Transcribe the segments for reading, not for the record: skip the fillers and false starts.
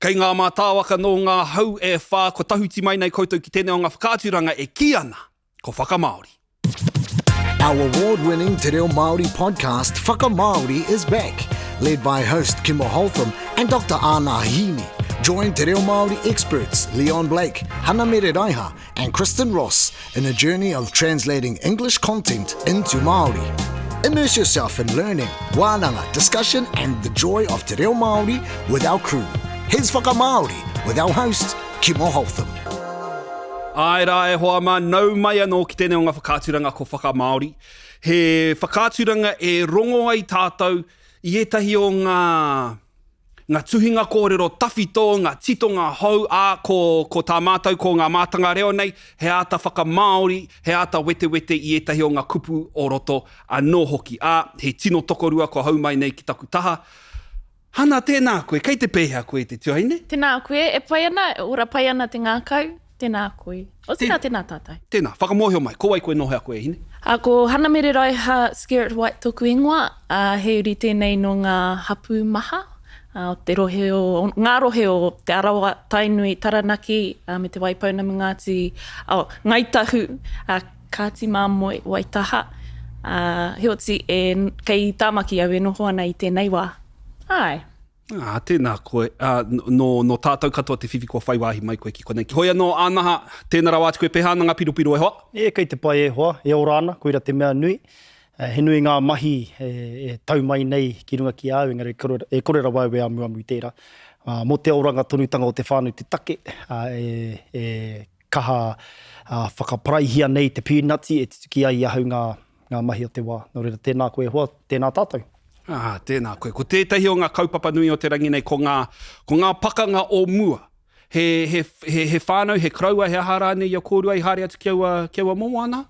Kei ngā mātāwaka nō ngā hau e whā kua tahuti mai nei koutou ki tēnei o ngā whakaaturanga e kī ana ko Whakamāori. Our award-winning Te Reo Māori podcast Whakamāori is back, led by host Kimo Holtham and Dr Ana Hini. Join Te Reo Māori experts Leon Blake, Hana Mere Raiha and Kristen Ross in a journey of translating English content into Māori. Immerse yourself in learning, wānanga, discussion and the joy of Te Reo Māori with our crew. Here's Whakamāori with our host, Kimo Holtham. Āe rā e hoa mā, nau mai anō ki tēnei o ngā whakaaturanga ko Whakamāori. He whakaaturanga e rongo ai tātou i ētahi o ngā ngā tuhinga kōrero tawhito, ngā titonga hou, ā, ko, ko tā mātou ko ngā mātanga reo nei, he āta whakamāori, he āta wetewete i ētahi o ngā kupu o roto anō hoki. Ā, he tino tokorua kua hou mai nei ki taku taha. Hana, tēnā koe, kei te pēhea koe e te tuahine? Tēnā koe, e pai ana, e ora pai ana te ngākau, tēnā koe. Otirā, tēnā tātou. Tēnā, whakamōhio mai, ko wai koe nō hea koe e hine? Ā, ko Hana Mere Raiha Skerrett White tōku ingoa, ā, he uri tēnei nō ngā hapū maha, ā, o te rohe o, ngā rohe o Te Arawa, Tainui, Taranaki, ā, me Te Waipounamu, Ngāti, oh, Ngāi Tahu, ā, Kāti Māmoe, Waitaha, ā, heoti, e, kei Tāmaki au e noho ana i tēnei wā. Āe. Ā, tēnā koe, ā, nō, nō tātou katoa te whiwhi kua whai wāhi mai koe ki konei. Hoi anō, Ānaha, tēnā rawa atu koe, pēhea ana ngā piropiro e hoa? E, kei te pai e hoa, e ora ana, koira te mea nui. He nui ngā mahi e tau mai nei ki runga ki a au, engari e kore rawa au e amuamu i tērā. Mō te oranga tonutanga o te whānau te take, e, e kaha whakaparaihia nei te pīnati e tutuki ai i ahau ngā, ngā mahi o te wā. Nō reira, tēnā koe e hoa, tēnā tātou. Ā, tēnā koe. Ko tētahi o ngā kaupapa nui o te rangi nei, ko ngā, ko ngā pakanga o mua. He, he, he, he whānau, he koroua, he aha rānei i a kōrua i haere atu ki aua, ki aua momo ana?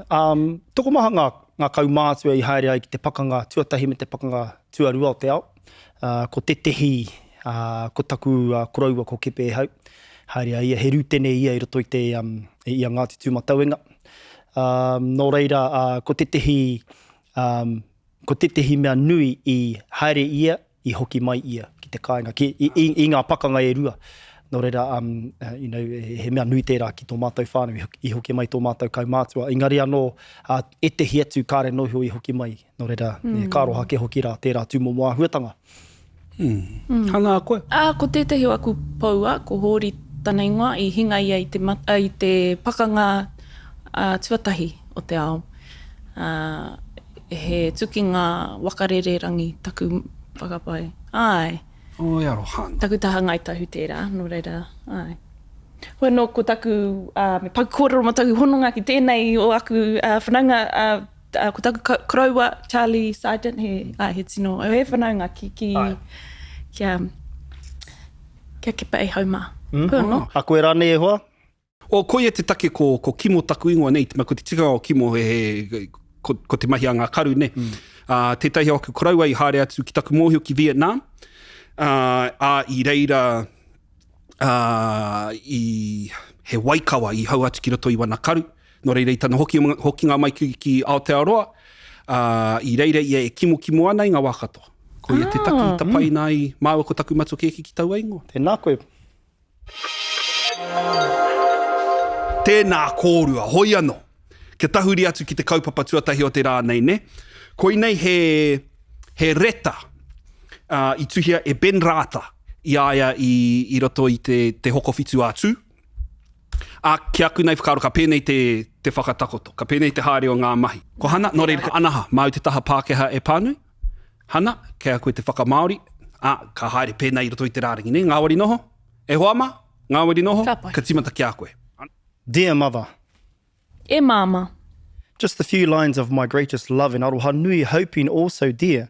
Um, tokomaha ngā, ngā kaumātua i haere ai ki te pakanga tuatahi me te pakanga tuarua o te ao. Uh, ko tētehi, uh, ko taku uh, koroua ko Kepe Ehau. Haere ai ia, he rūtene ia i roto i te, um, i a Ngāti Tūmatauenga. Um, nō reira, uh, ko tētehi, um, ko tētehi mea nui i haere ia, i hoki mai ia ki te kāinga, ki, i, i, i ngā pakanga e rua. Nō reira, um, you know, he mea nui tērā ki tō mātou whānau, i hoki mai tō mātou kaumātua. Engari anō, uh, ētehi atu kāre noa iho i hoki mai. Nō reira, mm. ka aroha kē hoki rā tērā tūmomo āhuatanga. Mm. Mm. Hanga koe? Ā, ko tētahi o aku poua, ko Hōri tana ingoa, i hinga ia i te, i te pakanga uh, tuatahi o te ao. Ā, he tukinga waka rererangi taku whakapae. Āe. Oi aroha ana. Taku taha Ngāi Tahu tērā, nō reira, āe. Hoi anō, ko taku, ā, me paku kōrero mō taku hononga ki tēnei o aku whanaunga, ā, ko taku koroua, Charlie Sargent, he, āe, he tino, he whanaunga ki, ki, ki a, ki a Kepa Ehau mā. Hoi anō. A koe rānei e hoa? O, koia te take ko, ko Kimo taku ingoa nei, te mea ko te tikanga o Kimo he, he, ko, ko te mahi a ngā karu, ne. Mm. Uh, tētahi o aku koroua i haere atu ki taku mōhio ki Vietnam, uh, a i reira uh, i, he waikawa i hau atu ki roto i wana karu, nō reira i tana hoki, hokinga mai ki, ki Aotearoa, uh, i reira ia e kimokimo ana i ngā wā katoa. Koia te take i ah, tapaina ai mm. māua ko taku matua kēkē ki taua ingoa. Tēnā koe. Tēnā kōrua, hoi anō. Kia tahuri atu ki te kaupapa tuatahi o te rā nei, nē? Koinei he, he reta uh, i tuhia e Ben Rata i a ia i, i roto i te, te Hokowhitu a Tū. Ā, ki aku nei whakaaro ka pēnei te, te whakatakoto, ka pēnei te haere o ngā mahi. Ko Hana, nō reira, Anaha, māu te taha Pākehā e pānui? Hana, kei a koe te whakamāori, ā, ka haere pēnei i roto i te rārangi, nē? Ngāwari noho? E hoa mā? Ngāwari noho? Ka pai. Ka tīmata ki a koe. Dear mother. E māmā. Just a few lines of my greatest love and aroha nui hoping also dear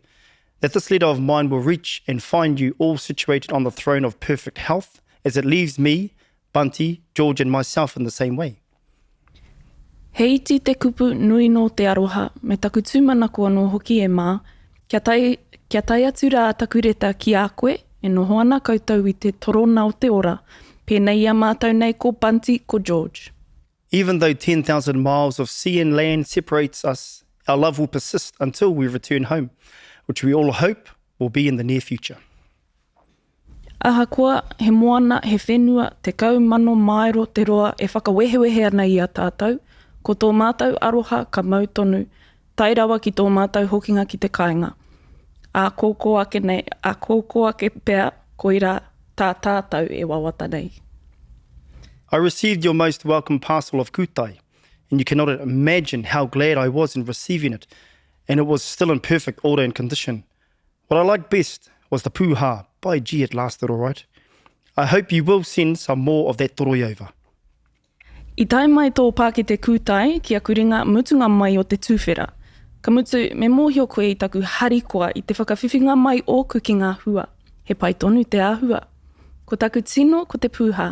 that this letter of mine will reach and find you all situated on the throne of perfect health as it leaves me, Bunty, George and myself in the same way. He iti te kupu nui nō te aroha, me taku tūmanako anō hoki e Mā, kia tae, kia tae atu rā taku reta ki a koe, e noho ana koutou i te torona o te ora, pēnei i a mātou nei ko Bunty, ko George. Even though 10,000 miles of sea and land separates us, our love will persist until we return home, which we all hope will be in the near future. Ahakoa, he moana, he whenua, 10,000 māero te roa e whakawehewehe ana i a tātou, ko tō mātou aroha ka mau tonu, tae rawa ki tō mātou hokinga ki te kāinga. Ākōkō ake nei, ākōkō ake pea, koirā tā tātou e wawata nei. I received your most welcome parcel of kūtai, and you cannot imagine how glad I was in receiving it, and it was still in perfect order and condition. What I liked best was the pūhā, by gee it lasted all right. I hope you will send some more of that toroi over. I tae mai tō pākete kūtai ki aku ringa mutunga mai o te tuwhera. Ka mutu, me mōhio koe i taku harikoa i te whakawhiwhinga mai ōku ki ngā hua. He pai tonu te āhua. Ko taku tino ko te pūhā.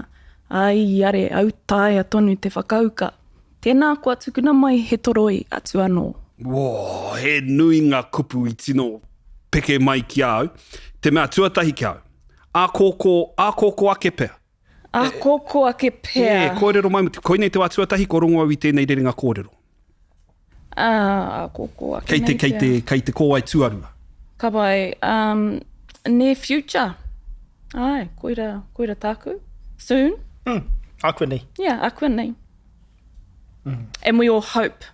Ai are, autaia tonu te whakauka. Tēnā koa tukuna mai he toroi atu anō. Woo, he nui ngā kupu i tino peke mai ki a au. Te mea tuatahi ki a au, ākōkō, ākōkō ake pea. Ākōkō ake pea. E, kōrero mai, koinei te wā tuatahi kua rongo au i tēnei rerenga kōrero. Ā, ākōkō ake nei pea. Kei te, kei te, kei te kōwae tuarua. Ka pai, um, near future. Āe, koira, koira tāku. Soon. Mm, ākuanei. Yeah, ākuanei. And we all hope,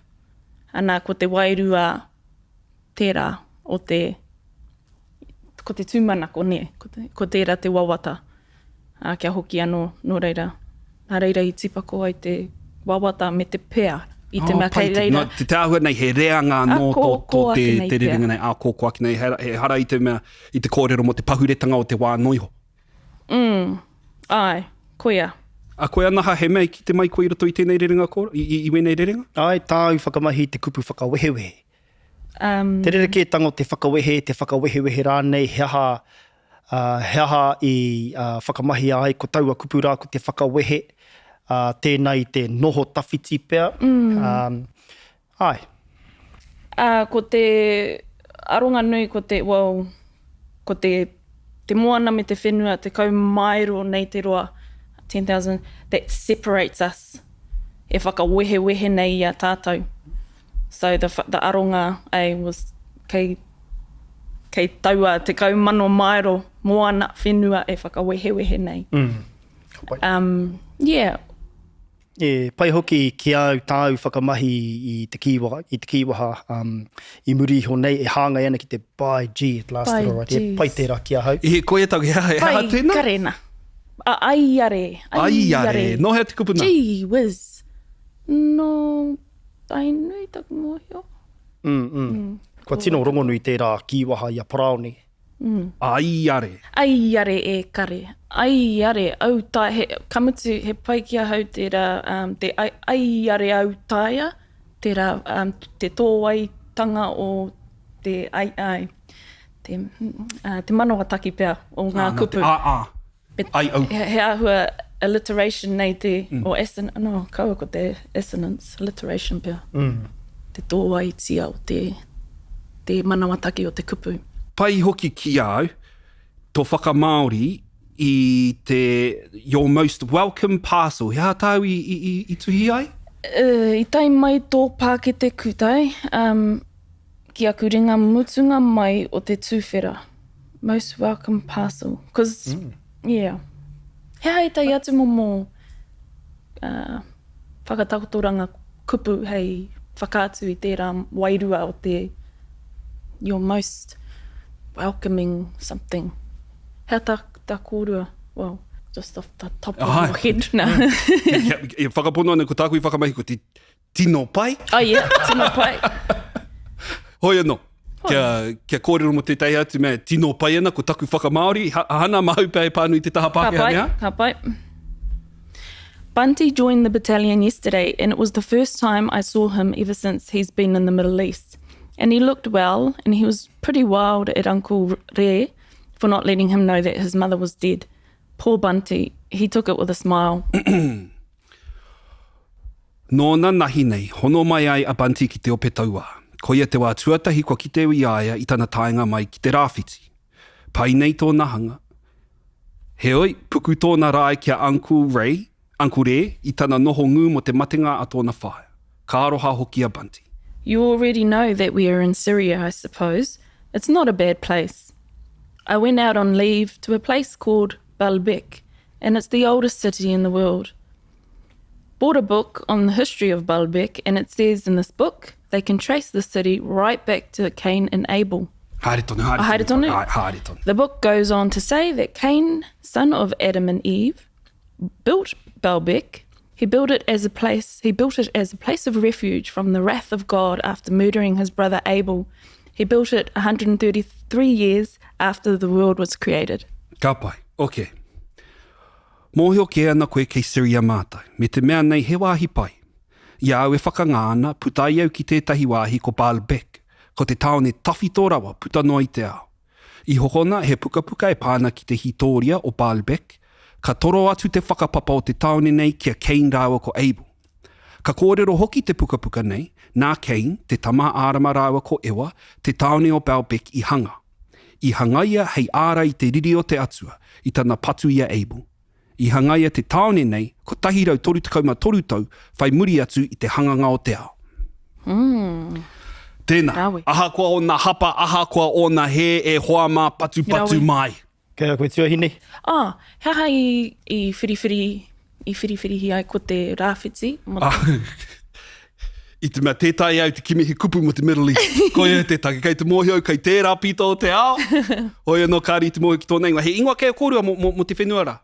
ana, ko te wairua tērā o te, ko te tūmanako, nē, ko, te, ko tērā te wawata, ā, kia hoki anō, nō reira, nā reira i tīpako ai te wawata me te pea, i te oh, mea kei reira. No, te, te āhua nei, he reanga anō tō, tō te, te rerenga nei, ā, kō, kō ake nei, he, he hara i te mea, i te kōrero mō te pahuretanga o te wā noiho. Mm, āe, koia. A koe anaha he mea i kite mai koe i roto i tēnei rerenga kōrero, i, i, i wēnei rerenga? Āe, tāu whakamahi i te kupu whakawehewehe. Um, te rerekētanga o te whakawehe, te whakawehewehe rānei, he aha, uh, he aha i uh, whakamahia ai ko taua kupu rā ko te whakawehe, uh, tēnā i te noho tawhiti pea. Mm. Um, Āe. Ā, ko te aronga nui ko te, well, ko te, te moana me te whenua 10 maero nei te roa, 10,000, that separates us, e whakawehewehe nei i a tātou. So the, the aronga, eh, was kei, kei taua 10,000 maero moana, whenua e whakawehewehe nei. Mm. Ka pai. Um, yeah. E pai hoki ki a au tāu whakamahi i te kīwaha, i te kīwaha um, i muri iho nei e hāngai ana ki te by G at last By alright. He Gs. pai tērā ki ahau. E koia taku, he aha, he aha Pai tēnā? karena. A, aiare, Aiare. aiare. Nō hea te kupu nā? Gee whiz. Nō Tainui taku mōhio. Mm, mm. Kua tino rongonui tērā kīwaha i a Paraone. Aiare. Aiare e kare. Aiare autaia. He, ka mutu, he pai ki ahau tērā, um, te ai, aiare autaia, tērā, um, te tōwaitanga o te ai, ai, te, uh, te manawataki pea o ngā Ā, nā, kupu. te a, a. Me, Ai, au. He, he āhua alliteration nei te, mm. or asson, no, kaua ko te assonance, alliteration pea. Mm. Te tōwaitia o te, te manawataki o te kupu. Pai hoki ki a au, to whakamāori i te your most welcome parcel. He aha tāu i, i, i, i tuhi ai? Uh, I tae mai tō pākete kūtai, um, ki aku ringa mutunga mai o te tuwhera. Most welcome parcel. Cause, mm. yeah. He aha ētahi atu momo uh, whakatakotoranga kupu hei whakaatu i tērā wairua o te your most welcoming something. He aha tā, tā kōrua? Well, just off the top of your head. Nā. E whakapono ana ko tāku i whakamahi ko te Tino pai. Oh yeah, tino pai. Hoi anō, kia, kia kōrero mō tētahi atu mea, tino pai ana, ko taku whakamāori, ha, hana māu pea e pānui te taha Pākehā, Ka pai, nē ha? ka pai. Bunty joined the battalion yesterday and it was the first time I saw him ever since he's been in the Middle East. And he looked well and he was pretty wild at Uncle Re for not letting him know that his mother was dead. Poor Bunty, he took it with a smile. Nōna nahi nei, hono mai ai a Bunty ki te ope tauā. Koia te wā tuatahi kua kite i a ia i tana taenga mai ki te rāwhiti. Pai nei tōna hanga. Heoi, puku tōna rae ki a Uncle Ray, Uncle Rē, i tana noho ngū mō te matenga a tōna whaea. Ka aroha hoki a Bunty. You already know that we are in Syria, I suppose. It's not a bad place. I went out on leave to a place called Baalbek, and it's the oldest city in the world. Bought a book on the history of Baalbek, and it says in this book they can trace the city right back to Cain and Abel. Haere tonu, haere tonu. Haere tonu. Ai, haere tonu. The book goes on to say that Cain, son of Adam and Eve, built Baalbek. He built it as a place, he built it as a place of refuge from the wrath of God after murdering his brother Abel. He built it 133 years after the world was created. Ka pai. Ok. Mōhio kē ana koe kei Syria mātou, me te mea nei he wāhi pai. I a au e whakangā ana, puta ai au ki tētahi wāhi ko Baalbek, ko te tāone tawhito rawa puta noa i te ao. I hokona he pukapuka e pā ana ki te hītōria o Baalbek, ka toro atu te whakapapa o te tāone nei ki a Cain rāua ko Abel. Ka kōrero hoki te pukapuka nei, nā Cain, te tama a Ārama rāua ko Ewa, te tāone o Baalbek i hanga. I hangaia hei ārai i te riri o te Atua, i tana patu i a Abel. I hangaia te tāone nei 133 tau whai muri atu i te hanganga o te ao. Tēnā, ahakoa ōna hapa, ahakoa ōna hē, e hoa mā, patupatu mai. Kei a koe tuahine. Oh, he aha i, i whiriwhiri, i whiriwhirihi ai ko te rāwhiti? Mo te... I te mea tē taea au te kimi he kupu mō te Middle East. Koia te take, kei te mōhio au kei tērā pito o te ao. Hoi anō kāre i te mōhio ki tōna ingoa. He ingoa kei a kōrua mō, mō, mō te whenua rā?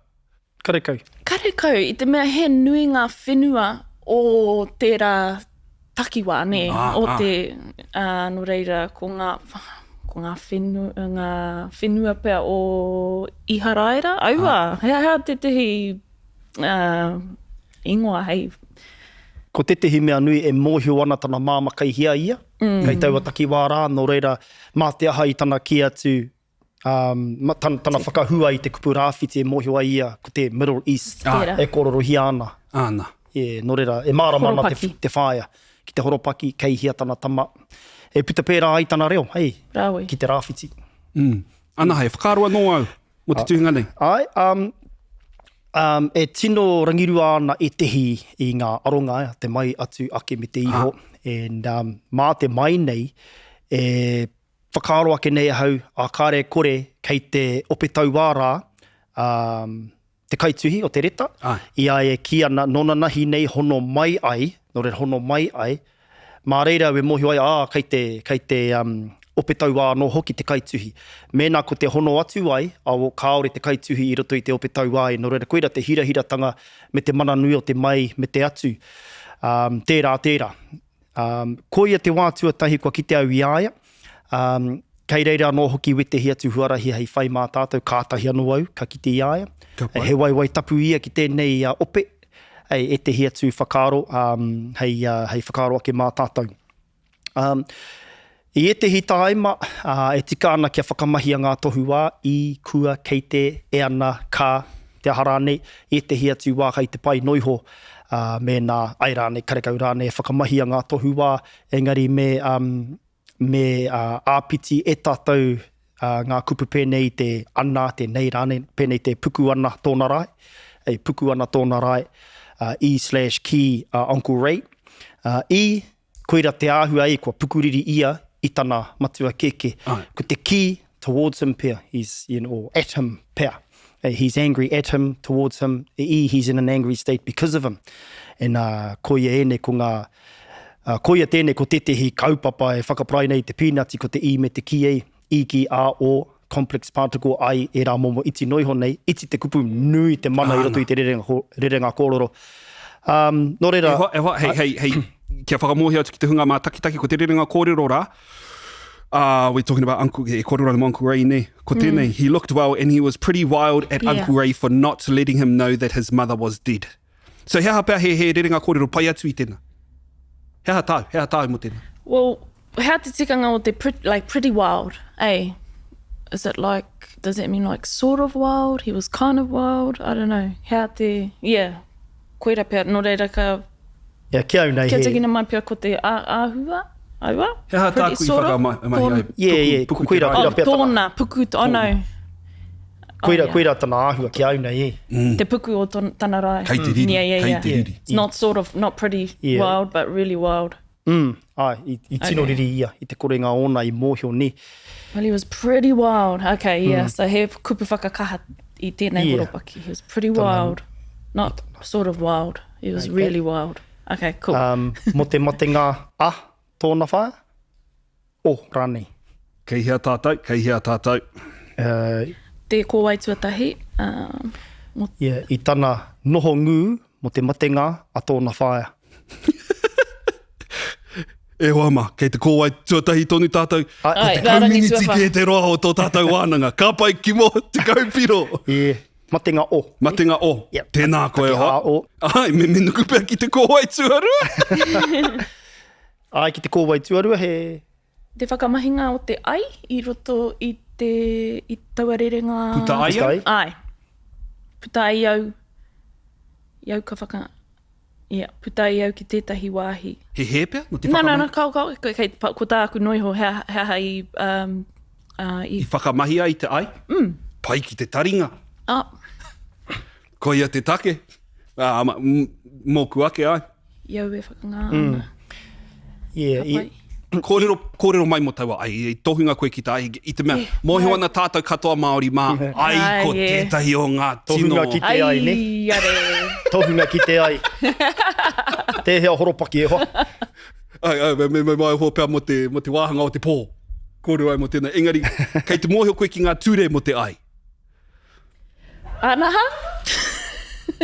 Karekau. Karekau, i te mea he nui ngā whenua o tērā takiwā, nē, ah, o ah. te, ā, nō reira, ko ngā, ko ngā whenua, ngā whenua pea o Iharaira, aua, ah. he aha tētehi, ā, ingoa hei. Ko tētehi mea nui e mōhio ana tana māmā kei hea ia, kei taua takiwā rā, nō reira, mā te aha i tana kī atu, um, tana, tana whakahua i te kupu rāwhiti e mōhio ai ia ko te Middle East e kōrorohia ana. Āna. Yeah, nō reira, e mārama ana te, te whaea ki te horopaki, kei hea tana tama. E puta pērā ai tana reo, hei, Rawe. ki te rāwhiti. Mm. Ana, he whakaaro anō au mō te tuhinga nei. Āe, um, um, e tino rangirua ana ētehi i ngā aronga, te mai, atu, ake me te iho. And, um, mā te mai nei, e whakaaro ake nei ahau, ā, kāre e kore, kei te ope tauā rā, um, te kaituhi o te reta, i a ia e kī ana, nōnanahi nei hono mai ai, nō reira hono mai ai, mā reira au e mōhio ai, ā, kei te, kei te um, ope tauā anō hoki te kaituhi. Mēnā ko te hono atu ai, ao, kāore te kaituhi i roto i te ope tauā e, nō reira koira te hirahiratanga me te mana nui o te mai me te atu. Um, tērā, tērā. Um, koia te wā tuatahi kua kite au i a ia. Um, kei reira anō hoki wētehi atu huarahi hei whai mā tātou, kātahi anō au ka kite i a ia. Ka pai. He waewae tapu ia ki tēnei uh, ope, hei ētehi atu whakaaro um, hei, uh, hei whakaaro ake mā tātou. Um, I ētehi tāima, ā, e tika ana kia whakamahia ngā tohu wā, i, kua, kei te, e ana, ka, te aha rānei, i ētehi atu wā kei te pai noiho, ā, mēnā, āe rānei, karekau rānei e whakamahia ngā tohu wā, engari me, ā, me, ā, āpiti e tātou, ā, ngā kupu pēnei i te ana, te nei rānei, pēnei te puku ana tōna rae, e puku ana tōna rae, ā, i slash ki, ā, Uncle Ray, ā, i, Koira te āhua ei kua pukuriri ia i tana matua kēkē. Ko te kī, towards him pea, he's, you know, or at him pea. He's angry at him, towards him, i, he's in an angry state because of him. And uh, koia ēnei ko ngā, uh, koia tēnei ko tētehi kaupapa e whakaparai nei i te pīnati ko te i me te ki ei. I ki a o, complex particle, ai, ērā momo iti noa iho nei, iti te kupu, nui te mana i roto i te rerenga, rerenga kōrero. Um, nō reira... E hoa, e hoa, hei, hei, hei, kia whakamōhio atu ki te hunga mātakitaki, ko te rerenga kōrero rā, uh, we're talking about Uncle, e kōrero ana mō Uncle Ray, nē? Ko tēnei, mm. he looked well and he was pretty wild at yeah. Uncle Ray for not letting him know that his mother was dead. So he aha pea he, he rerenga kōrero pai atu i tēnā? He aha tāu, he aha tāu mō tēnā? Well, hea te tikanga o te pret, like pretty wild, eh? Is it like, does that mean like sort of wild? He was kind of wild? I don't know. Hea te, yeah, koira pea, nō reira ka... Yeah, ki au nei he... Kia tikina mai pea ko te āhua, aua? He aha tāku i whakamahi ai? Yeah, yeah, puku, puku koira, koira pea tana. Tōna, puku, oh no. Koira, oh, yeah. koira tana āhua ki au nei, e. Mm. Te puku o ton, tana rae. Kei te riri, yeah, yeah, kei yeah. te riri. It's not sort of, not pretty yeah. wild, but really wild. Mm, āe, i, i tino okay. riri ia, i te korenga ōna i mōhio, nē. Well, he was pretty wild. Okay, yeah, mm. so he kupu whakakaha i tēnei yeah. horopaki. He was pretty wild. Not sort of wild. He was okay. really wild. Okay, cool. Um, mo te matenga a tōna whaea? O, rānei. Kei hea tātou, kei hea tātou. Uh, te kōwai tuatahi. Uh, mo... yeah, i tana noho ngū mo te matenga a tōna whaea. E hoa mā, kei te kōwai tuatahi tonu tātou. Ai, Ko te miniti kē te roa o tō tātou wānanga. Ka pai Kimo, 10 piro. Yeah. Matenga o. Matenga o. Yep. Tēnā koe e hoa. O. Ai, me, me nuku pea ki te kōwai tuarua. Ai, ki te kōwai tuarua he... Te whakamahinga o te ai i roto i te, i taua rerenga... Puta ai au? Ai. Puta ai au, i au ka whaka... Ia, puta ai au ki tētahi wāhi. He hē pea, no te whakamahi? Nā, nā, nā, kao, kao, kei, ko tāku noa iho, he aha, he aha i, um, uh, i... I whakamahi ai te ai? Mm. Pai ki te taringa. Ah. Koia te take. Ah, mōku ake ai. I au e whakangā ana. Yeah, Ka pai. Kōrero, kōrero mai mō taua ai, i tohunga koe ki tā, i te mea, mōhio ana tātou katoa Māori mā, ai ko yeah. tētahi o ngā tino. Tohunga ki te ai, ne? Ai, are. Tohunga ki te ai. Tēhea horopaki e hoa? Ai, ai, me, me, me mai hoa pea mō te, mō te wāhanga o te pō. Kōrero ai mō tēnā. Engari, kei te mōhio koe ki ngā ture mō te ai. Anaha?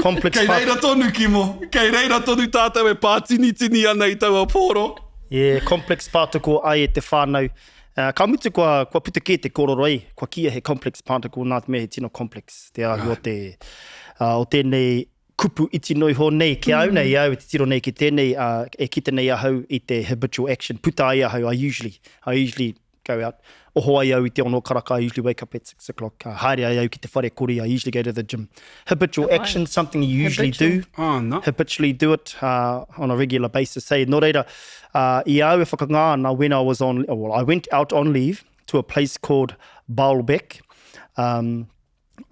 Complex Kei part. reira tonu, Kimo. Kei reira tonu tātou e pātinitini ana i taua pōro. Yeah, complex particle ai e te whānau. Uh, ka mutu kua, kua puta kē te kōrero ai, kua kīia he complex particle nā te mea he tino complex te āhua o te, uh, o tēnei kupu iti noa iho nei ki a au nei, i a au e titiro nei ki tēnei, uh, e kite nei ahau i te habitual action. Puta ai ahau, I usually, I usually go out. Oho ai au i te ono karaka, I usually wake up at 6 o'clock. Uh, haere ai au ki te whare kori, I usually go to the gym. Habitual action, something you usually Habitual. do. Ah, no. Habitually do it uh, on a regular basis. Hey, nō reira, uh, i a au e whakangā ana when I was on, well, I went out on leave to a place called Baalbek. Um,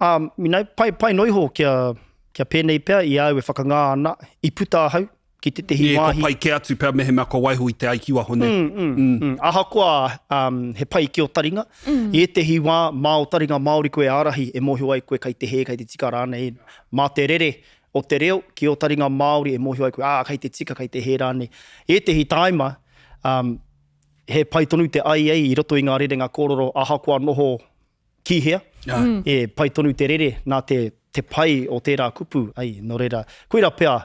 um, you know, pai, pai noa iho kia, kia pēnei pea i a au e whakangā ana, i puta ahau ki tētehi Yeah, wāhi. Kua pai kē atu pea mehemea kua waiho i te ai ki waho nei. Mm, mm, mm. Mm. Ahakoa um, he pai ki ō taringa, mm. i ētehi wā mā ō taringa Māori koe ārahi e mōhio ai koe kei te hē, kei te tika rānei. Mā te rere o te reo ki ō taringa Māori e mōhio ai koe, ā, kei te tika, kei te hē rānei. I ētehi tāima, um, he pai tonu te ai ai i roto i ngā rerenga kōrero ahakoa noho ki hea, mm. e pai tonu te rere nā te, te pai o tērā kupu, ai, nō reira, koira pea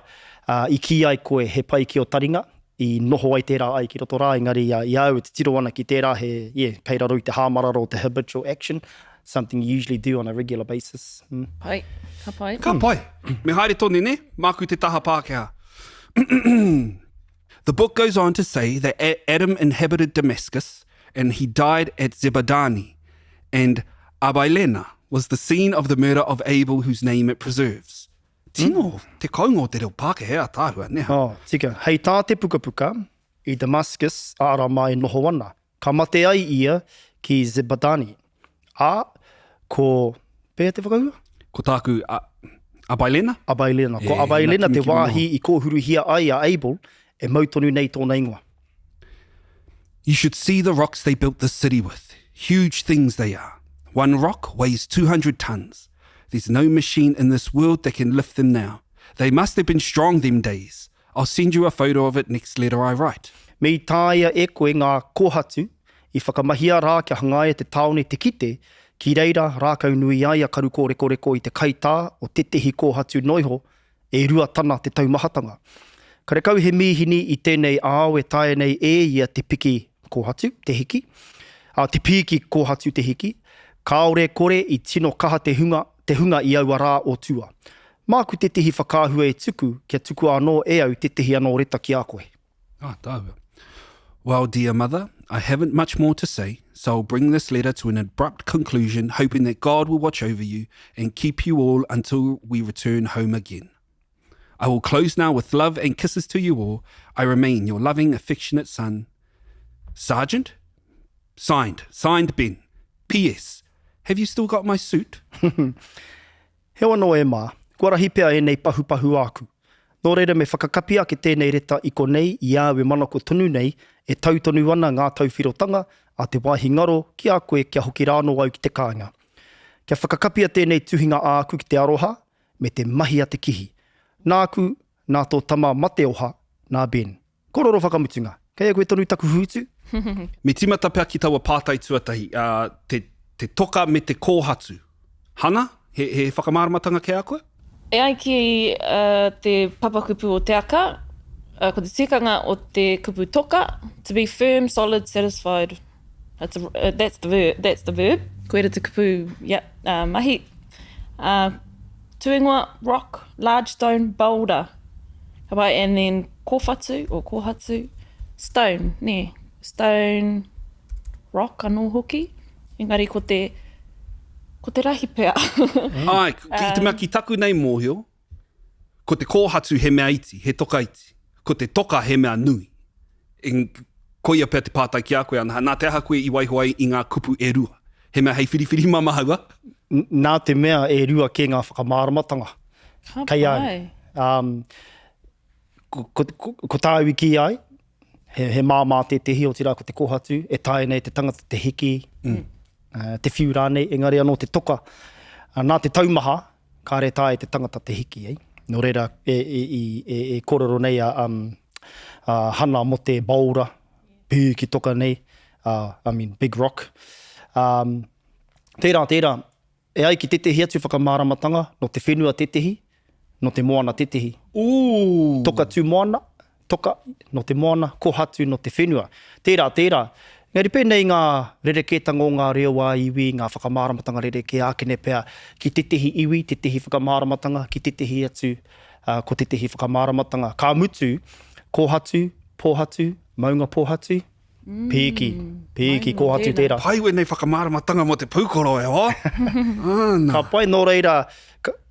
uh, i kī ai koe he pai ki o taringa, i noho ai tērā ai ki roto rā, engari uh, i a au e titiro ana ki tērā he, yeah, kei raro i te hāmarara o te habitual action, something you usually do on a regular basis. Mm. Pai, ka pai. Ka pai. Me haere tonu, ne? Māku te taha Pākehā. The book goes on to say that Adam inhabited Damascus and he died at Zebadani, and Abilena was the scene of the murder of Abel whose name it preserves. Tino, te kounga o te reo Pākehā ātaahua, nē? Oh, tika. Hei tā te pukapuka, i Damascus a Arama e noho ana. Ka mate ai ia ki Zebadani. Ā, ko, pēhea te whakahua? Ko tāku, a, Abilena? Abilena. Ko Abilena te wāhi i kōhuruhia ai a Abel, e mau tonu nei tōna ingoa. You should see the rocks they built the city with. Huge things they are. One rock weighs 200 tons. There's no machine in this world that can lift them now. They must have been strong them days. I'll send you a photo of it next letter I write. Me i tāia e koe ngā kōhatu i whakamahia rā kia hangaia te tāone te kite, ki reira rākau nui ai a Karukōrekoreko i te kaitā o tētehi kōhatu noiho e rua tana te taumahatanga. Karekau he mīhini i tēnei ao e taea nei e ia te piki kōhatu, te hiki, ā, te pīki kōhatu te hiki, kāore kore i tino kaha te hunga, te hunga i aua rā o tua. Māku tētehi whakaahua e tuku, kia tukua anō e au tētehi anō reta ki a koe. Ah, tāua. Well, dear mother, I haven't much more to say, so I'll bring this letter to an abrupt conclusion, hoping that God will watch over you and keep you all until we return home again. I will close now with love and kisses to you all. I remain your loving, affectionate son, Sergeant? Signed, signed Ben. P.S. Have you still got my suit? Heoi anō e Mā, kua rahi pea ēnei pahupahu āku. Nō reira me whakakapi ake tēnei reta i konei i a au e manako tonu nei e tau tonu ana ngā tauwhirotanga a te wāhi ngaro ki a koe kia hoki rānō au ki te kāinga. Kia whakakapia tēnei tuhinga āku ki te aroha me te mahi a te kihi. Nāku, nā tō tama mateoha, nā Ben. Kororo whakamutunga. Kei a koe tonu taku hūtu? Me tīmata pea ki taua pātai tuatahi, ā, te, te toka me te kōhatu. Hana, he, he whakamāramatanga kei a koe? E ai ki te papakupu o Te Aka, ko te tikanga o te kupu toka, to be firm, solid, satisfied. That's, a, that's, the, verb, that's the verb. Koira te kupu, yeah, uh, mahi. Uh, Tūingoa, rock, large stone, boulder. Ka pai, and then kōwhatu or kōhatu, stone, nē, stone, rock anō hoki. Engari ko te, ko te rahi pea. Āe, ki te mea ki taku nei mōhio, ko te kōhatu he mea iti, he toka iti. Ko te toka he mea nui. Eng, koia pea te pātai ki a koe, Anaha, nā te aha koe i waiho ai i ngā kupu e rua? He mea hei whiriwhiri mā māua? Nā te mea e rua kē ngā whakamāramatanga Ka kei a au. pai. Um, ko, ko, ko, ko tāu i kī ai, he, he māmā tētehi, otirā ko te kōhatu, e taea nei te tangata te hiki, mm. uh, te whiu rānei, engari anō te toka. Uh, nā te taumaha, Kāre taea e te tangata te hiki, eh? Nō reira, e, e, e, e, e kōrero nei a, um, a Hana mō te boulder, pīki toka nei, uh, I mean, big rock. Um, tērā, tērā, e ai ki tētehi atu whakamāramatanga, nō te whenua tētehi, nō te moana tētehi. Ooh! Toka tū moana, Toka, nō te moana, kohatu nō te whenua. Tērā, tērā. Engari pēnei ngā rerekētanga o ngā reo ā-iwi, ngā whakamāramatanga rerekē ākene pea ki tētehi iwi, tētehi whakamāramatanga, ki tētehi atu, ko tētehi whakamāramatanga. Ka mutu, kōhatu, pōhatu, maunga pōhatu, pīki, pīki, kōhatu tērā. Pai wēnei whakamāramatanga mō te pūkoro e hoa! Āna. Ka pai, nō reira,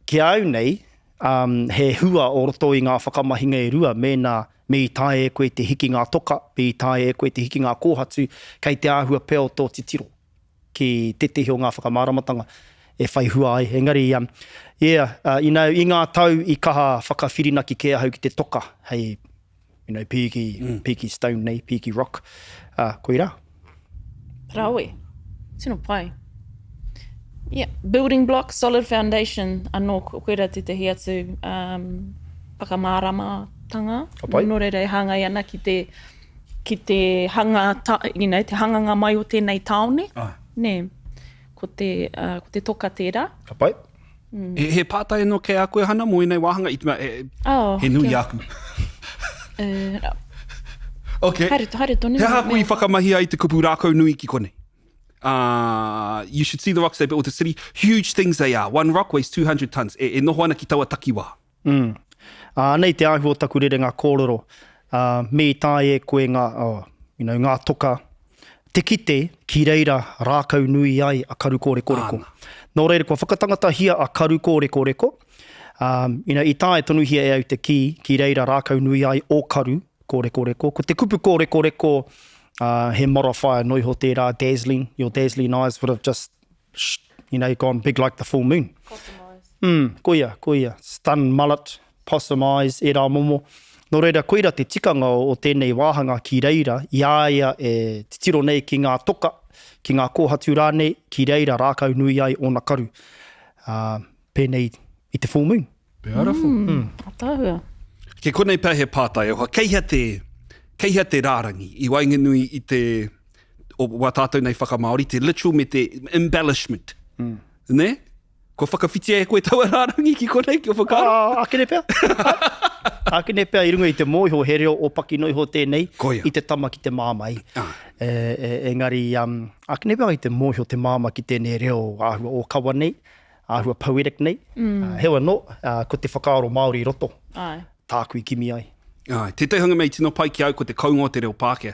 ki a au nei, Um, he hua o roto i ngā whakamahinga e rua mēnā me i taea e koe te hiki ngā toka, me i taea e koe te hiki ngā kōhatu, kei te āhua pea o tō titiro ki tētehi o ngā whakamāramatanga e whai hua ai. Engari, um, yeah, uh, you know, i ngā tau i kaha whakawhirinaki kē ahau ki te toka hei you know, pīki, mm. pīki stone nei, pīki rock, uh, koirā. Rawe. Tino pai. Yeah, building block, solid foundation, anō koira tētehi atu um, whakamāramatanga. Ka pai. Nō reira e hāngai ana ki te, ki te hanga, ta, you know, te hanganga mai o tēnei tāone. Ah. Nē, ko te, uh, ko te toka tērā. Ka pai. Mm. He, he pātai anō kei a koe, Hana, mō ēnei wāhanga? I te mea, e, oh, he nui kia. āku. Uh, okay. Haere, haere tonu. He aha koe i whakamahi ai te kupu rākau nui ki konei? Uh, you should see the rocks they built the city. Huge things they are. One rock weighs 200 tons. E, e noho ana ki taua takiwā. Mm. Uh, anei te āhua o taku rerenga kōrero. Uh, me i taea e koe ngā, oh, you know, ngā toka te kite ki reira rākau nui ai a Karukōrekoreko. Āna. Nō reira, kua whakatangatahia a Karukōrekoreko, um, you know, i taea tonuhia e au te kī ki reira rākau nui ai o Karu kōrekoreko. Ko te kupu kōrekoreko, uh, he modifier noa iho tērā, dazzling, your dazzling eyes would have just you know, gone big like the full moon. Possum eyes. Mm, koia, koia. Stun mullet, possum eyes, ērā momo. Nō reira, koira te tikanga o, o tēnei wāhanga ki reira, i a ia e titiro nei ki ngā toka, ki ngā kōhatu rānei, ki reira rākau nui ai ōna karu. Ā, pēnei i te full moon. Beautiful. Mm, ataahua. Kei konei pea he pātai oha, kei hea te, kei hea te rārangi i waenganui i te, o wā tātou nei whakamāori, te literal me te embellishment. Mm. Ne? Kua whakawhitia e koe taua rārangi ki konei, kia whakaaro? Ā, ākene pea. Ākene pea i runga i te mōhio he reo ōpaki noa iho tēnei Koia. i te tama ki te māmā. Ah. E, e, engari, um, ākene pea i te mōhio te māmā ki tēnei reo āhua ōkawa nei, āhua poetic nei. Mm. Heoi anō, ko te whakaaro Māori i roto. Āe. Tāku i kimi ai. Āe, tētahi hanga mea i tino pai ki au ko te kounga o te reo Pākehā.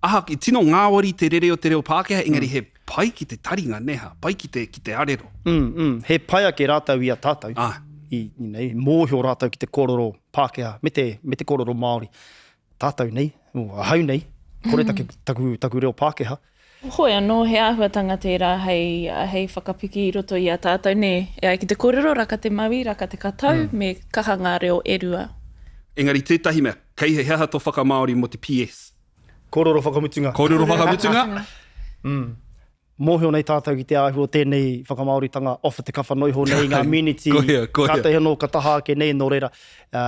Aha, i tino ngāwari te rere o te reo Pākehā, engari mm. he pai ki te taringa, nē hā, pai ki te, ki te arero. Mm, mm. He pai ake rātou i a tātou. Āe. I, you know, mōhio rātou ki te kōrero Pākehā, me te, me te kōrero Māori. Tātou nei, o, ahau nei, kore taku, taku, taku reo Pākehā. Hoi anō, he āhuatanga tērā hei, hei whakapiki i roto i a tātou, nē? E ai ki te kōrero, raka te maui, raka te katau, me kaha ngā reo e rua. Engari tētahi mea, kei he aha tō whakamāori mō te PS? Kōrero whakamutunga. Kōrero whakamutunga. Mm. Mōhio nei tātou ki te āhua o tēnei whakamāoritanga off the cuff anō iho nei i ngā miniti. Koia, koia. Kātahi anō ka taha ake nei, nō reira,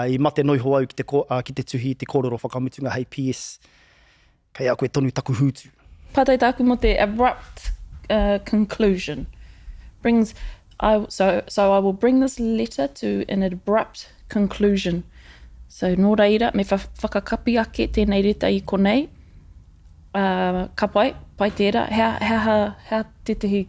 i mate noa iho au ki te, ki te tuhi i te kōrero whakamutunga hei PS. Kei a koe tonu taku hūtu. Pātai tāku mō te abrupt conclusion. Brings, I, so, so I will bring this letter to an abrupt conclusion. So, nō reira, me whakakapi ake tēnei reta i konei. Ā, ka pai, pai tērā. He aha, he aha, he aha tētehi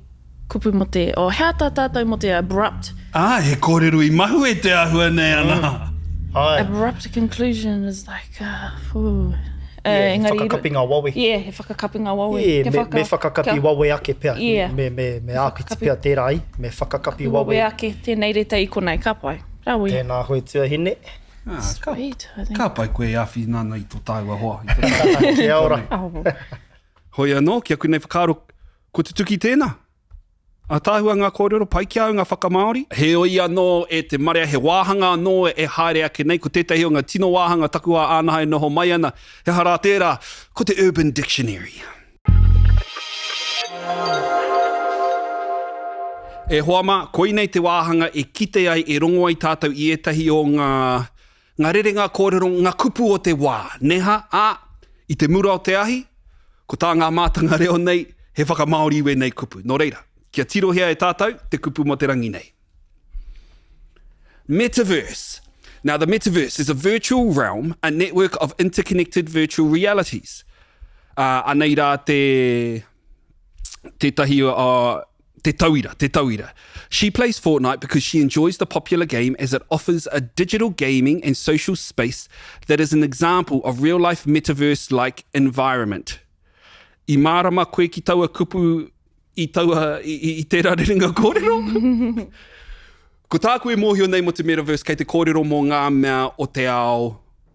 kupu mō te, oh, he aha tā tātou mō te abrupt? Ā, he kōrero i mahue te āhua nei ana. Āe. Abrupt conclusion is like, uh, whoo. Uh, yeah, he whakakapinga wawe. Yeah, he whakakapinga wawe. Yeah, me, whaka, me whakakapi kia, wawe ake pea. Yeah. Me, me, me āpiti pea tērā i. Me whakakapi wawe. Wawe ake tēnei reta i konei, ka pai. Rawe. Tēnā koe tuahine. Ah, Sweet, I think. Ka pai koe e āwhina ana i tō tāua hoa. I tō tāua Kia ora. Hoi anō, ki aku nei whakaaro, ko tutuki tēnā. Ātaahua ngā kōrero, pai ki a au ngā whakamāori. Heoi anō e te marea, he wāhanga anō e haere ake nei, ko tētahi o ngā tino wāhanga taku wā ānaha e noho mai ana, he aha rā tērā, ko te Urban Dictionary. E hoa mā, koinei te wāhanga e kite ai, e rongo ai tātou i ētahi o ngā, ngā rerenga kōrero, ngā kupu o te wā, neha, ā, i te mura o te ahi, ko tā ngā mātanga reo nei, he whakamāori i wēnei kupu. Nō reira, kia tirohia e tātou te kupu mō te rangi nei. Metaverse. Now, the metaverse is a virtual realm, a network of interconnected virtual realities. Uh, anei rā te, tētahi, uh, te tauira, te tauira. She plays Fortnite because she enjoys the popular game as it offers a digital gaming and social space that is an example of real-life metaverse-like environment. I mārama koe ki taua kupu i taua, i, i, i tērā rerenga kōrero. Ko tāku e mōhio nei mō te metaverse kei te kōrero mō ngā mea o te ao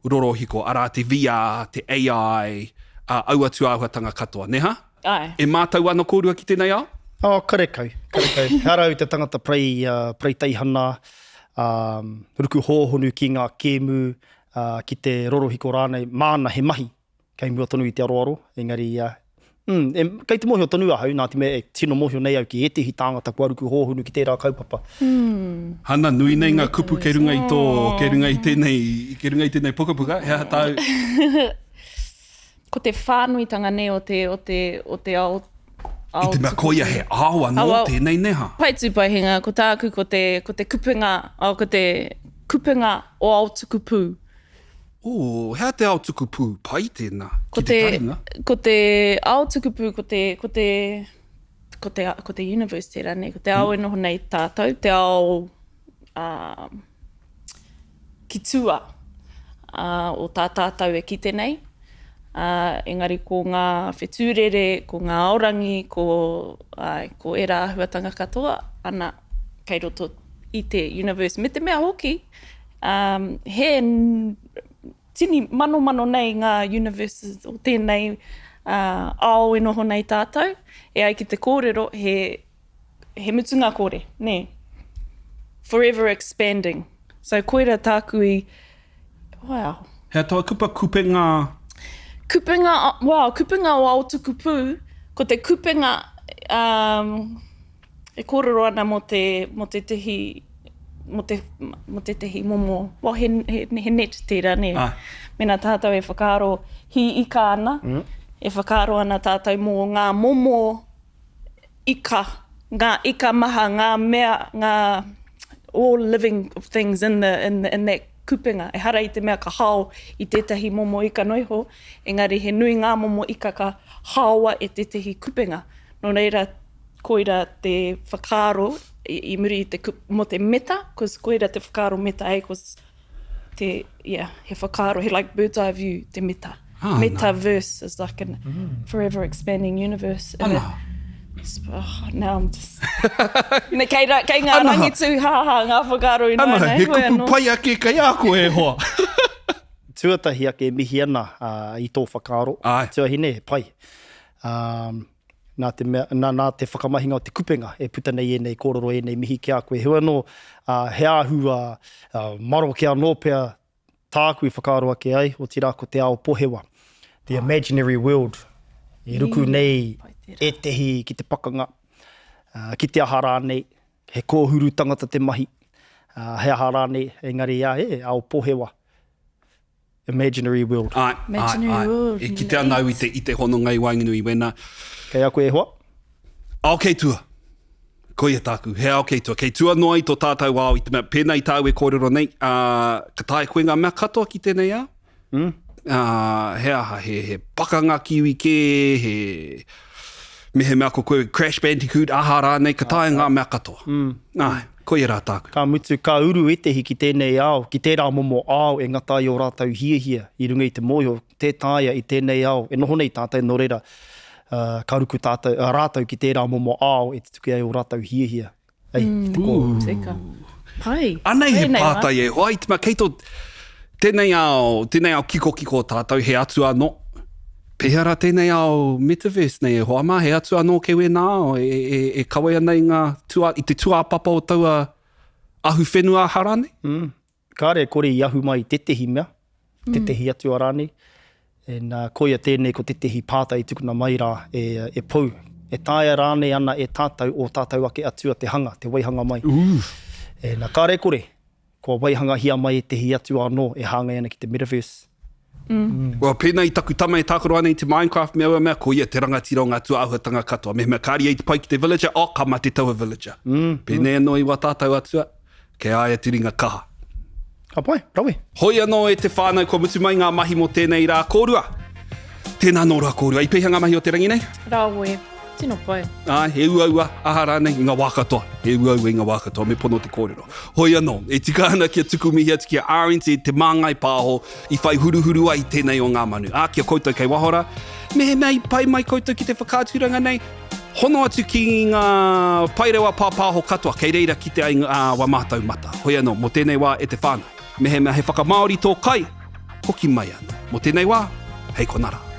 rorohiko, arā te VR, te AI, ā, aua tūāhuatanga katoa, nē hā? Āe. E mātau ana kōrua ki tēnei ao? Oh, karekau, karekau. Ehara au te tangata parei, uh, pareiteihana, um, ruku hōhonu ki ngā kēmu, uh, ki te rorohiko rānei, māna he mahi. kei mua tonu i te aroaro, engari ia, mm, e, kei te mōhio tonu ahau, nā te mea e tino mōhio nei au ki ētehi tāngata kua ruku hōhonu ki tērā kaupapa. Mm. Hana, nui nei ngā kupu kei runga i tō, kei runga i tēnei, kei runga i tēnei pukapuka, he aha tāu? Ko te whānuitanga nei o te, o te, o te ao, ao I te mea koia he ao anō ao, tēnei neha. Pai tūpaihenga, ko tāku ko te, ko te kupenga, oh, ko te kupenga o ao tukupū. Ooh, he aha te ao tukupū pai tēnā, ki te taringa? Ko te ao tukupū, ko te, ko te, ko te, ko te universe tērā, nē, ko te ao e noho nei tātou, te ao uh, ki tua uh, o tā tātou e kite nei. Uh, engari ko ngā whetūrere, ko ngā aorangi, ko, uh, ko ērā āhuatanga katoa, ana, kei roto i te universe. Me te mea hoki, Um, he tini manomano nei ngā universes o tēnei uh, ao e noho nei tātou. E ai ki te kōrero, he, he mutunga kore, nē? Forever expanding. So koira tāku i, wow. He taua kupa kupenga? Kupenga, wow, kupenga o Aotukupū, ko te kupenga, um, E kōrero ana mō te, mō tētehi, mō te, mō tētehi momo, well, he, he, he net tērā, nē. Āe. Mēnā tātou e whakaaro hī ika ana, mm. e whakaaro ana tātou mō ngā momo ika, ngā ika maha, ngā mea, ngā all living things in, the, in, the, in that kupenga. Ehara i te mea ka hao i tētahi momo ika noa iho, engari he nui ngā momo ika ka haoa e tētahi kupenga. Nō reira, koira te whakaaro i muri i te mo te meta, cause koira te whakaaro meta eh, cause te, yeah, he whakaaro, he like bird's eye view te meta. Ah, Metaverse is like an mm. forever expanding universe. And Ana. It, oh, now I'm just... Ne, kei, ra, kei ngā rangi tūhāhā ngā whakaaro i Ana, he kupu pai ake kei a koe e hoa. Tuatahi ake e mihi ana uh, i tō whakaaro. Ai. Tuahine, he pai. Um, Nā te mea, nā, nā te whakamahinga o te kupenga e puta nei ēnei kōrero, ēnei mihi ki a koe. Heoi anō, ā, he āhua maroke anō pea Tāku i whakaaro ake ai, otirā ko te ao pohewa, the imaginary world, e ruku nei ētehi ki te pakanga, ki te aha rānei, he kōhuru tangata te mahi, he aha rānei, engari ā, e, ao pohewa, imaginary world. Āe, āe, āe. E kite ana au i te, i te hononga i waenganui i wēnā. Kei a koe e hoa? Ao kei tua. Koia tāku, he ao kei tua. Kei tua noa i tō tātou ao i te mea, pēnā i tāu e kōrero nei, ā, ka taea koe ngā mea katoa ki tēnei ao? Mm. Ā, he aha, he, he pakanga ki iwi kē, he, mehemea ko koe Crash Bandicoot, aha rānei, ka taea ngā mea katoa. Mm. Āe, koia rā tāku. Ka mutu, ka uru ētehi ki tēnei ao, ki tērā momo ao e ngata ai ō rātou hiahia i runga i te mōhio, tē taea i tēnei ao e noho nei tātou, nō reira, ka ruku tātou, rātou ki tērā momo ao e tutuki ai ō rātou hiahia. Ei, ki te kō. Tika. Pai. Anei he pātai e hoa, i te mea kei tō, tēnei ao, tēnei ao kikokiko o tātou, he atua anō. Pēhea rā tēnei ao metaverse nei e hoa mā, he atua anō kei wēnā ao e, e, e kawe ana i ngā tua, i te tūāpapa o taua ahuwhenua aha rānei? Mm. Kāre e kore i ahu mai i tētehi mea, tētehi atua rānei. And, uh, koia tēnei ko tētehi pātai i tukuna mai rā e, e Pou. E taea rānei ana e tātou ō tātou ake atua te hanga, te waihanga mai. And, uh, kāre e kore, kua waihangahia mai ētehi atua anō e hāngai ana ki te metaverse. Well, pēnā i taku tama e tākaro ana i te Minecraft me aua mea, ko ia te rangatira o ngā tūāhuatanga katoa. Mehemea kāre ia i te pai ki te villager, oh, ka mate taua villager. Pēnei anō i wā tātou atua, kei a ia te ringa kaha. Ka pai, rawe. Hoi anō e te whānau, kua mutu mai ngā mahi mō tēnei rā kōrua. Tēnā anō rā kōrua. I pēhea ngā mahi o te rangi nei? Rawe. Tino pai. Āe, he uaua, aha rānei, i ngā wā katoa. He uaua i ngā wā katoa, me pono te kōrero. Hoi anō, e tika ana kia tuku mihi atu ki a RNZ, Te Māngai Pāho, i whai huruhuru ai tēnei o ngā manu. Ā, ki a koutou kei waho rā, mehemea i pai mai koutou ki te whakaaturanga nei, hono atu ki ngā paerewa pāpāho katoa, kei reira kite ai ā wā mātou mata. Hoi anō, mō tēnei wā e te whānau, mehemea he whakamāori tō kai, hoki mai anō. Mō tēnei wā, hei konā rā.